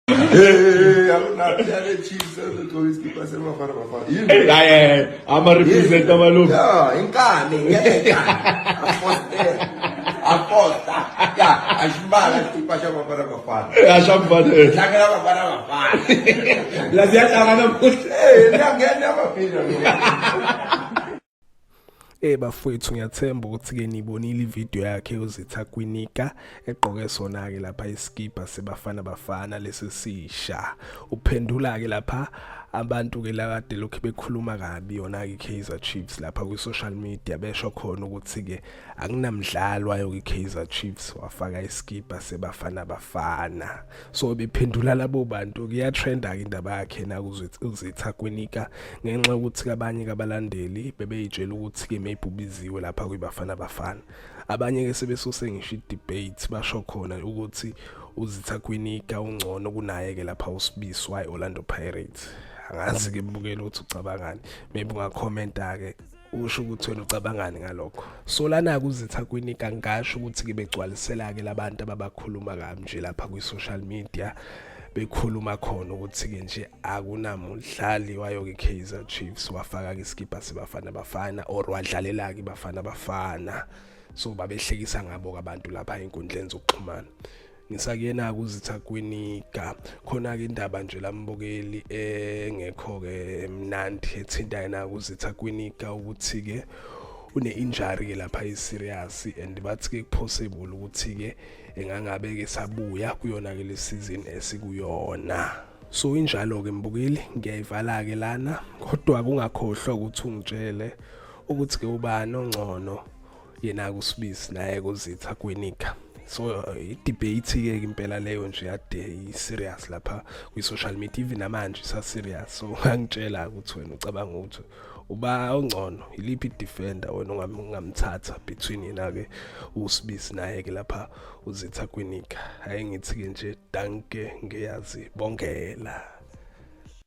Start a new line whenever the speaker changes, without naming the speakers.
Akunapiyale chiefs ezogcoka iskipa semafana bafana.
Hayi ama represent amalungu.
Yeah, inkani ngeke. Aposta. Yeah, ashibala iskipa semafana bafana.
Ashambana.
Hlangana bafana bafana.
Laziyahlangana futhi.
Ngiyangena amaphila.
Bafowethu ngiyathemba ukuthi-ke nibonile ividiyo yakhe uZitha Kwinika egqoke sona-ke lapha iskipa sebafana bafana lesi sisha. Uphendula-ke lapha abantu-ke lakade lokhu bekhuluma kabi yona-ke i-Kaizer Chiefs lapha kwi-social media besho khona ukuthi-ke akunamdlalo wayo i-Kaizer Chiefs wafaka iskipa sebafana bafana. So bephendula labo bantu kuyatrenda-ke indaba yakhe na uZitha Kwinika ngenxa yokuthi abanye kabalandeli bebeyitshela ukuthi-ke maybe ubiziwe lapha kwibafana bafana. Abanye-ke sebesuse ngisho i-debate basho khona ukuthi uZitha Kwinika ungcono kunaye-ke lapha uSibiswa Orlando Pirates. Angazi-ke mbukela ukuthi ucabangani, maybe ungakhomenta-ke usho ukuthi wena ucabangani ngalokho. So lana kuZitha Kwinika ngasho ukuthi-ke begcwalisela-ke labantu ababakhuluma kabi nje lapha kwi-social media bekhuluma khona ukuthi-ke nje akunamdlali wayo-ke Kaizer Chiefs wafaka-ke iskipa sebafana bafana or wadlalela-ke ibafana bafana. So babehlekisa ngabo abantu lapha einkundleni zokuxhumana. Ngisakuyena-ke uZitha Kwinika khona-ke indaba nje lambukeli engekho-ke mnandi ethinta yena uZitha Kwinika ukuthi-ke une-injury-ke lapha i-serious and bathi-ke possible ukuthi-ke engangabe-ke sabuya kuyona-ke le season esikuyona. So injalo-ke mbukeli ngiyayivala-ke lana kodwa kungakhohlwa ukuthi ungitshele ukuthi-ke ubani ongcono yena-ke uSibisi naye-ke uZitha Kwinika. So i-debate-ke impela leyo nje yade i-serious lapha kwi-social media even namanje isa-serious. So angitshela ukuthi wena ucabanga ukuthi uba ongcono iliphi i-defender wena ungamthatha between yena-ke uSibisi naye-ke lapha uZitha Kwinika. Hayi ngithi-ke nje danke ngiyazi bongela.